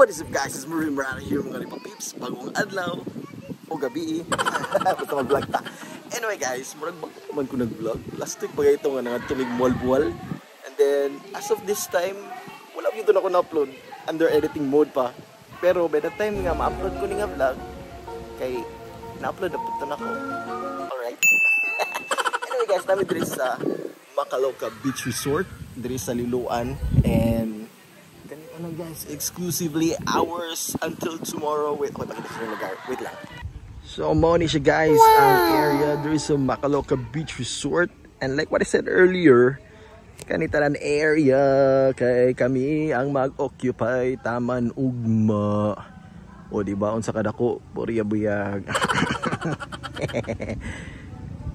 What is up, guys? It's Marie Morales here, mga ripa peeps. Bagong adlaw o gabi. Basta mag-vlog ta. Anyway guys, murag bago man ko nag-vlog. Last week pa ito nga nangadto mig Moalboal. And then, as of this time, wala gyud na ako na-upload. Under editing mode pa. Pero by the time nga ma-upload ko ni nga vlog, kay na-upload na po na ko. Alright? Anyway guys, nami diri sa Makaloka Beach Resort, diri sa Liloan, and ganito lang guys, exclusively ours until tomorrow. Wait, okay, pakita sa lugar. Wait lang. So, mao ni siya guys, wow, ang area diri sa Makaloka Beach Resort. And like what I said earlier, kanita lang area kay kami ang mag-occupy taman ugma. O di ba unsa kadako, puriya buyag.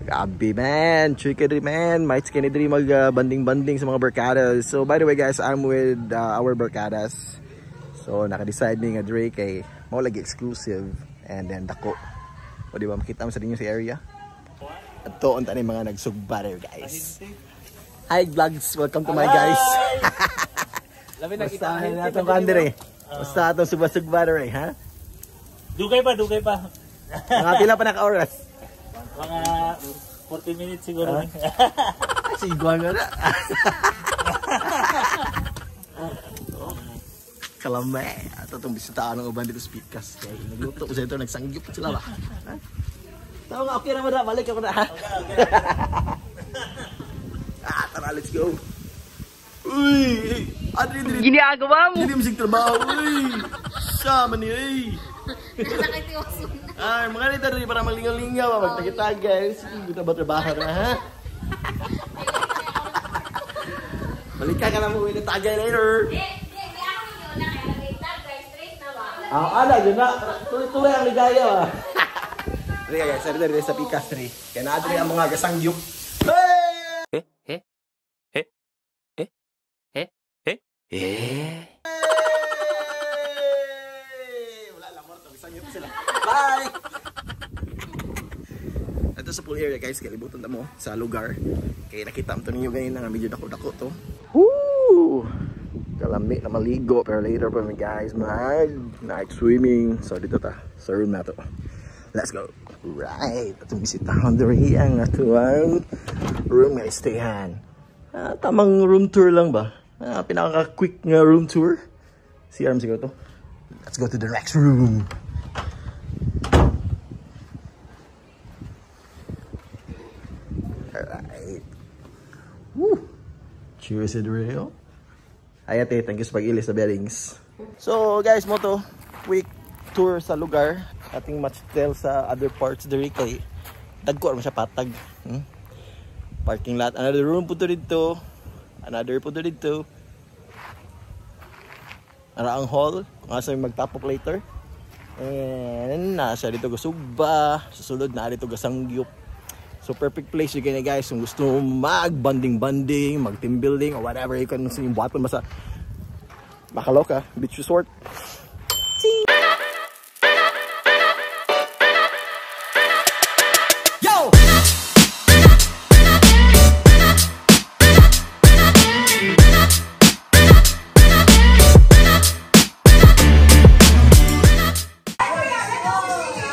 Grabe man, chicken man, might skinny diri mag banding-banding sa mga barkadas. So by the way guys, I'm with our barkadas. So naka-decide mi nga diri kay mao lagi exclusive and then dako. O di ba makita mo sa dinyo sa area? Ato unta ni mga nagsugba there guys. Hi vlogs, welcome to my guys. Labi na kita atong kan diri. Basta atong sugba-sugba diri ha? Dugay pa, dugay pa. Mga pila pa naka oras? Mga 40 minutes siguro. Sigwa nga na. Kalame. Ato itong bisitahan ng uban dito sa Pikas. Kaya nagluto ko sa ito, nagsangyup sila ba? Ha? Tama nga, okay naman na. Balik ako na. Okay. Ah, tara, let's go. Uy! Adri, dili. Ginagawa mo! Dili mo trabaho. Uy! Sama niya eh. Ay, mga nito rin para maglingaw-lingaw, magtagitag guys. Hindi na ba trabaho na, ha? Balik ka na mo, uwi na tagay later. Ah, ala, yun na. Tuloy-tuloy ang ligaya, ba? Tara guys, sorry sa Pikas 3. Kaya naadri ang mga gasangyup. Hey! Eh? Eh? Eh? Eh? Eh? Eh? Eh? Wala lang, morto. Gasangyup sila. Bye! Ito sa pool area guys, kalibutan na mo sa lugar. Kaya nakita mo to ninyo ganyan na medyo dako-dako to. Woo! Kalami na maligo, pero later pa mi guys mag night swimming. So dito ta, sa room na to. Let's go! Right! Atong bisitahan diri ang atuang room nga stayhan. Tamang room tour lang ba? Pinaka-quick nga room tour. CRM siguro to. Let's go to the next room. Alright. Woo! Cheers it real. Ay ate, thank you sa pag-ilis sa bearings. So guys, mo to quick tour sa lugar. Ating much tell sa other parts diri kay dagko ra siya patag. Parking lot, another room po to dito. Another po to dito. Ara ang hall kung asa may magtapok later. And nasa dito gasugba, susulod na dito gasangyup. So perfect place yun guys kung gusto mag banding-banding, mag team building or whatever you can see buhaton basta Makaloka Beach Resort. Yo!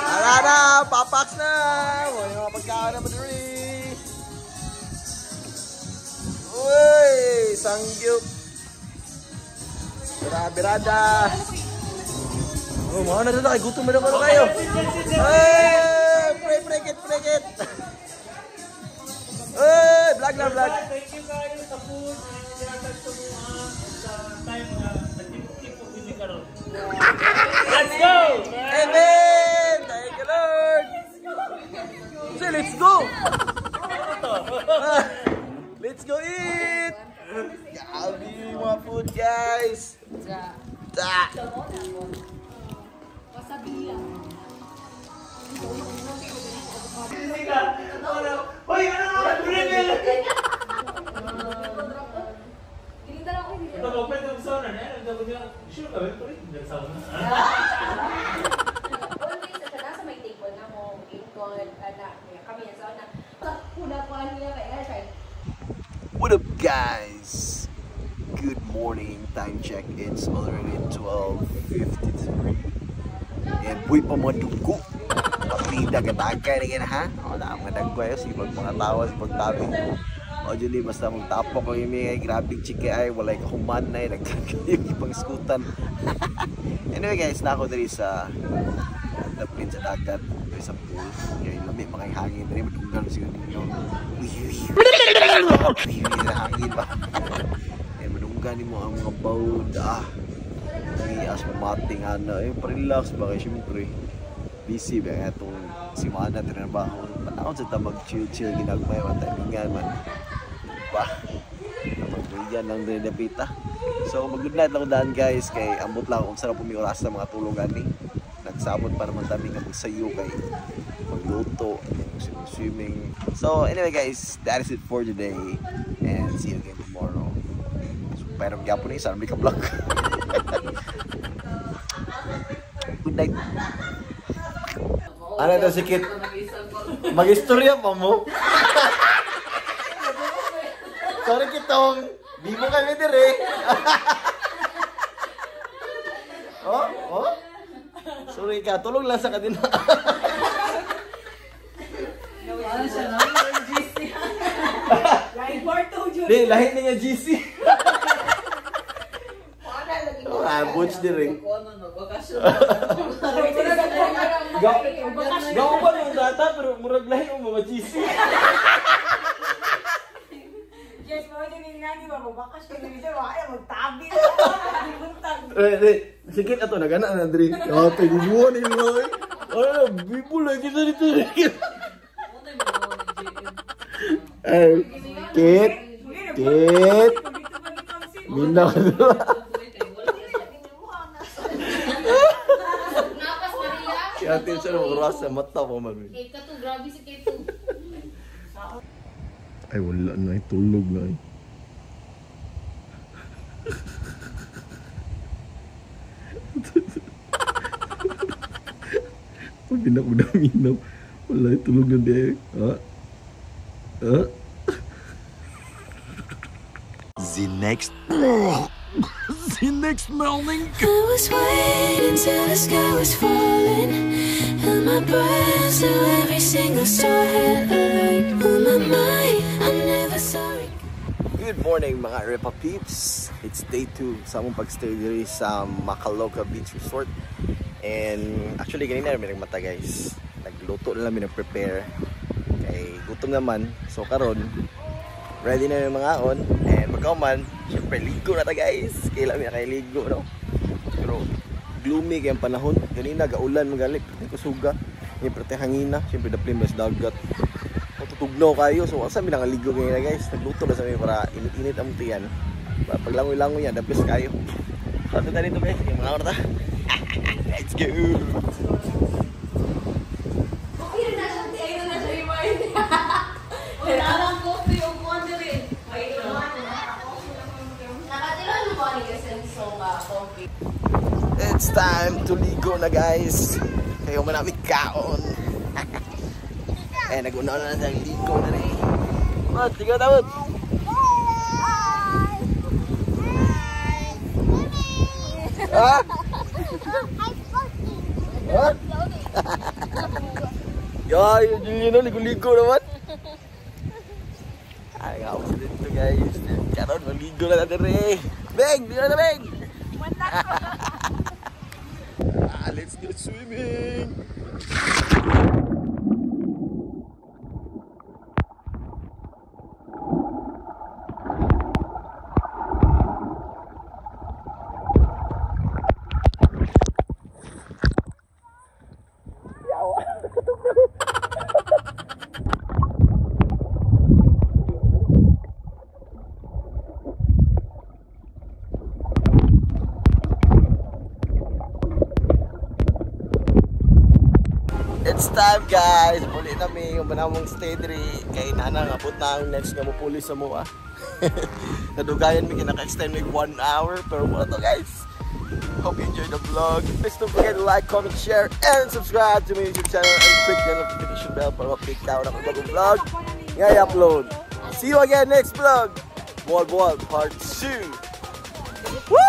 Tara na! Papaks na! Wala yung mga pagkaon na maduri! Uy! Sangyup! Birada! Oh, mga na dito. Ay, gutom na naman kayo! Hey! Pray, pray, get, pray, get! Hey! Vlog na, vlog! Thank you kayo sa food. Sa time na nagtipok-tipok din karon. Let's go! Amen! Thank you, Lord! Say, let's go! Let's go eat! Grabe yung mga food, guys! Ta! Hoy, ano nga? Pag-open ng sauna na, sure ka ba? Nag-sauna. Always sa nasa may table na mo, ingkod, anak, kami sa sauna. Kuna ko niya kay siya. What up, guys? Good Morning. Time check, it's already 12:53. And buhay pa mga dugo. Partida, katagay na ha? O, na mga dagko ayo, sipag mga tawa, sipag tabi. O, Julie, basta magtapok ang imi ay grabing chike ay, walay kahuman na ay, nagkakayog ipang skutan. Anyway guys, na ako diri sa daplin sa dagat, diri sa pool. Kaya lami mga hangin diri, madunggan siguro ninyo. Uy, uy, uy. Uy, uy, hangin ba? Eh, madunggan nimo ang mga bawd, ah. Uy, as mamating ana, eh, parelax ba kayo, syempre. Busy ba nga itong simana, tinrabaho. Panahon sa ta mag-chill-chill, ginagmay, matalingan man. Diba? Magbuyan lang din dapita. So, mag-good night lang daan guys, kay ambot lang kung sarap pumi oras sa mga tulugan ni. Nagsabot pa naman kami nga magsayo kay magluto, swimming. So, anyway guys, that is it for today. And see you again tomorrow. So, pero gyapon ni, sana may ka-vlog. Good night. Ano daw si Kit? Mag-istorya pa mo? Sorry Kitong, bibo kami dire. Oh, oh. Sorry ka, tulog lang sa kanila. Ano siya no? GC. Lahi kwarto jud. Di, lahi niya GC. Ah, butch dire. Gaw pa nung data pero murag lahi mo mga GC. Yes, mo din ni nani ba magbakasyon ni siya wala magtabi. Eh, sige ato nagana na diri. Ah, tigubuan ni mo. Ay, bibo lagi sa dito. Eh, Kit. Kit. Minda ka na. Napas Maria. Kaya siya ng oras sa mata ko man. Eh, kato, grabe si Keto. Ay, wala na. Ay, tulog na eh. Sabi na ko na. Wala, ay, tulog na di eh. Ha? Ha? The next morning. I was waiting till the sky was falling. Held my breath till every single star had a light on my mind. I never saw it. Good morning mga Repa Peeps. It's day 2 sa among pagstay diri sa Makaloka Beach Resort. And actually ganina mi nagmata guys. Nagluto na lang mi, nag-prepare. Kay gutom naman. So karon ready na yung mga on. And pagkauman, syempre ligo na ta guys. Kailan mi na kay ligo no. Pero gloomy kay ang panahon. Ganina gaulan magalit, pati kusuga. Siyempre hangina, syempre daplin mas dagat. Matutugnaw kayo. So asa mi nangaligo ganina guys. Nagluto na sa mi para init-init ang tiyan. Para paglangoy-langoy yan, daplis kayo. So ato ta dito guys, yung mga ta. Let's go. Okay na siya, ayun na siya yung mind. Wala lang coffee o kuwan diri. Nakatira mo ba ni Senso nga coffee? It's time to ligo na guys. Kayo manami kaon. Eh, nag-una na sa ligo na rin. Mat, ligo na tawad. Ha? Ha? Ya, yun yun, ligo-ligo naman. Ay, nga ako dito guys. Karon, maligo na natin rin. Beng! Ligo na, Beng! Ah, let's go swimming! It's time guys! Muli na mi yung manamong stay diri kay nana nga abot na ang next nga mopuli sa mua. Nadugayan mi kinaka-extend mi 1 hour pero wala to guys. Hope you enjoyed the vlog. Please don't forget to like, comment, share, and subscribe to my YouTube channel and click the notification bell para ma-update ka na bagong vlog nga i-upload. See you again next vlog! Buwal Buwal Part 2! Woo!